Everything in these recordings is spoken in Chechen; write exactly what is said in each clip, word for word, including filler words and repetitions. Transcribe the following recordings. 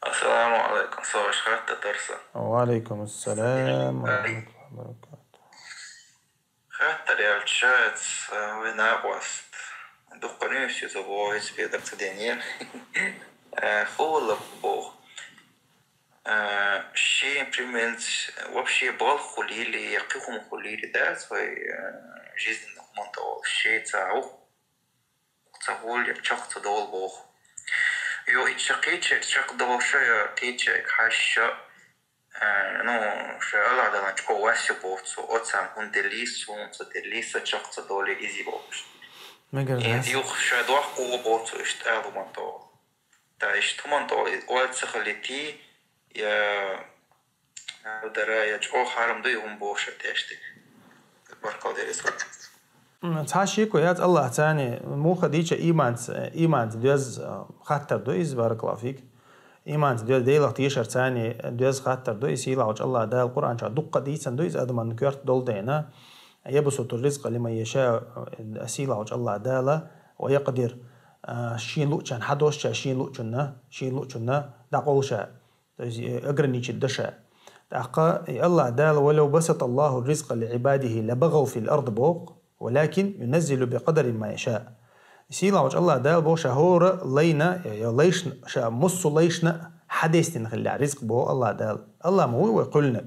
Ассаламу алейкум, со ваш хаттар дара са. Ва алейкум ассалам ва рахматуллахи ва баракатух. Хаттар яьлча, ца вай накъост дуккха нуьйс ю за войс бедар ца денья. Э, хулла бо. Э, ши примерно вообще болх хулийли, я кхихума хулийли, да, свой, э, жизненный хуман товал. Ши ца ух. Ца гӀоле чакх ца довла боху. Йо, и чакх, и чакх, чакх довла ша, я, и чакх хьаша, э, ну, ша Аллах далан чко васю боху цо, оцам хӀун деллий, сунца деллий, са чакх ца довле изи бохуш. Мегар Э, дас. Юх ша дохку боху цо, иштта алу ман то. Та иштта хӀуман то, и ойла ца хилити, я, дара, я чӀогӀа хьарам ду и хӀума бохуш тешти. Баркал дерис. М, цхьа шеко яц Аллахьцани, муха дийча иманца, иманца доьз, а, хаттар ду иза, баракаллаху фик. Иманца доьз, Делах тешарцани доьз хаттар ду, и сийлахьчу Аллах Дала Къуръан чохь дуккха дийцан ду иза адаман коьрта долу дайна. Ябсуту ризкъа лиман яша, а, сийлахьчу Аллах Дала, ва якъдир, а, шен луъчан хьадосча, шен луъчунна, шен луъчунна дӀакъовлуша. То есть, э, ограничить даша. ТӀаккха и Аллах Дала: «Валав басаталлаху ризкъа ли ибадихи лабагъав фил ард», боху, «валакин юназзилу бикъадарин ма яша». Сийлахьчу Аллах Дала боху ша хӀора лайна, я, я лайшна, ша муссу лайшна хьадестина хилла ризкъ боху Аллах Дала. Аллах ма вуй вай кхуьлнаг.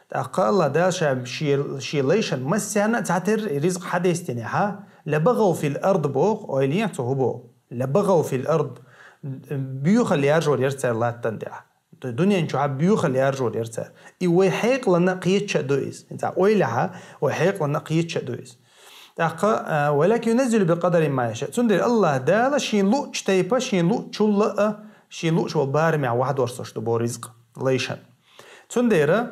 ТӀаккха Аллах Дала ша ши, ши лайшан массарна а цхьатерра и ризкъ хьадестина хьа, лабагъав фил ард боху, ойла ехьа цо хӀу боху. Лабагъав фил ард, буьйхал яржор яра цара латтан тӀехь. Дуьнен чохь буьйхал яржор яра цара. И вай хьекъаланна кхетча а ду иза. ХӀинца ойла хьа, вай хьекъаланна кхетча а ду иза. ТӀаккха, а, «Валакин юназзилу бикъадарин ма яша». Цундела Аллах Дала шен луъчу тайпа, шен луъчул а, шен луъчу вал барамехь вахьдорсуш ду бо ризкъ, лайшан. Цундела,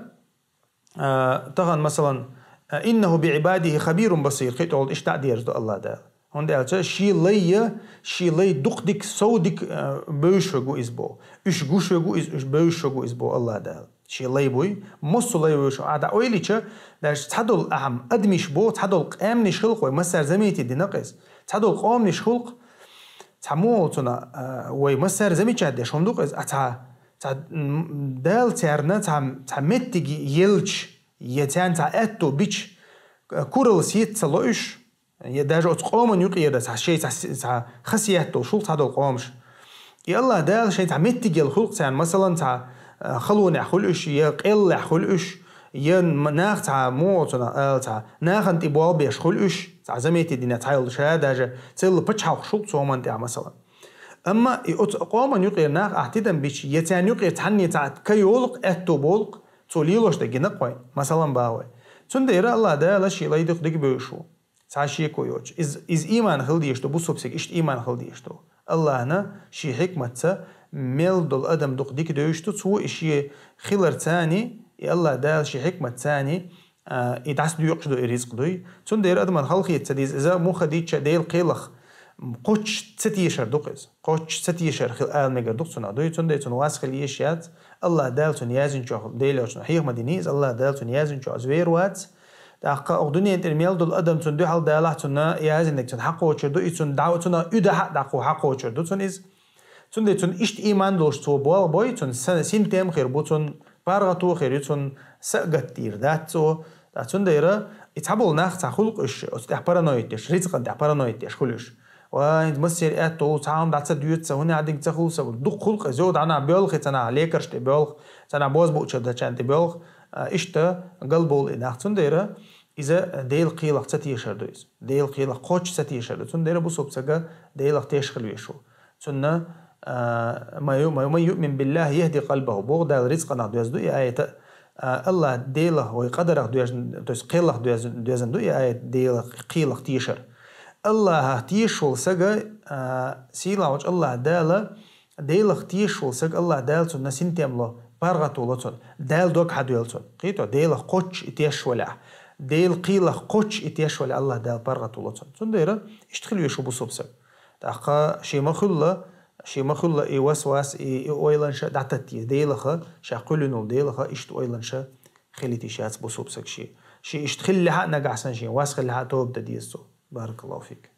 а, тахана, масалан, а, «Иннаху би ибадихи хабирун басир», кхин тӀолу иштта а дерза ду Аллах Дала. ХӀунда аьлча ши лай я, ши лай дукха дика, сов дика, а, бевзаш вегу иза бо. Уьш гуш вегу иза, уьш бевзаш вегу иза бо Аллах Дала. Ши лай буй, массо лай вевзаш. А дӀа ойлича, даже цхьадолу ахьа адамиш бо, цхьадолу къаьмниш хилкъ вай, массара замечать дина къеза. Цхьадолу къомниш хилкъ, цхьа муха цуна, а, вай массара замечать деш хӀума ду къеза, а цхьа, цхьа, м, Дала царна цхьа, цхьа меттиг елча, я царна цхьа аьтту бича, а, куралла сеца ца ло уьш, я даже оцу къоман юкъера цхьа шайн цхьа, цхьа хасият долуш хилкъ цхьадолу къомаш. И Аллах Дала шайн цхьа меттиг елла хилкъ царна, масалан, цхьа, а, халонехь хуьлу уьш, я къеллехь хуьлу уьш, я м-, нах цхьа муха цунах ала цхьа, нахана тӀе болх беш хуьлу уьш, цхьа заметить дина цхьа йолу ша даже целла пачхьалкхаш хилкъ цу хӀуманна тӀехь, масалан. Амма и оцу къоман юкъера нах ахь тидам бича, я царна юкъера цхьанне цхьа ка йолу-кх, аьтту болу-кх, цо лелош дерг гина-кх вайн, масалан, бахьа вай. Цундела Аллах Дала шен лай дукха дика бевзаш ву. Цхьа шеко йоцуш. Иза, иза ийман хила дезаш ду, бусалба стеган иштта ийман хила дезаш ду. Аллахьна шен хьикматца мел долу адам дукха дика девзаш ду, цо и шен хиларцани, и Аллах Дала шен хьикматцани, а, и дӀасадоькъуш ду, и ризкъ дуй. Цундела адаман халахета ца деза, иза муха дийча Делан кхелах кхоччуш ца тешар ду-кх иза. Кхоччуш ца тешар хила ала мегар ду-кх цунах дуй, цундела цунна вас хила езаш яц. Аллах Дала цунна яздинчохь, Делера цунна хьехам дина иза, Аллах Дала цунна яздинчохь иза вер вац. ТӀаккха оха дуьнен тӀера мел долу адам цунна дуьхьал далахь, цунна яздинарг цунна хьакхочур ду, и цунна дӀа-, цунна уьдахьа а дӀакхо хьакхочур ду цунна иза. Цундела цунна иштта ийман долуш цо болх бой, цунна са-, синтем хир бу, цунна паргӀато хир ю, цунна са а гатдийр дац цо. ТӀаккха цундела и цхьаболу нах цхьа хуьлу-кх уьш, оцу тӀехь параноид деш, рицкъан тӀехь параноид деш хуьлу уьш. Ва, хӀинца массеран аьтту, цхьа хӀума дӀа ца доьду сан, хӀунда динга ца хуьлу сан, дукха хуьлу-кх иза, йо, цхьанхьа боьлху, цхьанхьа лекарш тӀе боьлху, цхьанхьа бозбуунчалла дачарна тӀе боьлху, а, иштта галбовлу и нах. Цундела иза Делан кхелах ца тешар ду иза. Делан кхелах кхоччуш ца тешар ду. Цундела бусалба стага Делах теш хила везаш ву. Цунна, а, «Ма ю-, ма ю-, ман юъмин биллахи яхди къалбаху», боху Дала, рицкъанах доьзна ду и аята. А, Аллах Делах, вай къадарах доьзна, то есть кхелах доьзна, доьзна ду и аят, Делах кхелах тешар. Аллахах тешаш волу сага, а, сийлахьчу Аллах Дала, Делах тешаш волу сага Аллах Дала цунна синтем ло, паргӀато ло цунна, Дала дог хьадоьллу цунна. Кхето, Делах кхоччуш и тешаш валахь, Делан кхелах кхоччуш и тешаш валахь, Аллах Дала паргӀато ло цунна. Цундела иштта хила везаш ву бусалба саг. ТӀаккха шен ма-хуьллу, шен ма-хуьллу и васвас, и, и ойланаш дӀататтийта Делаха, ша кхоьллина волу Делаха иштта ойланаш хилийта йиш яц бусалба саг шен. Шен иштта хиллехь а нагахь санна шен вас хиллехь а тоба дан деза цо. Баракаллаху фик.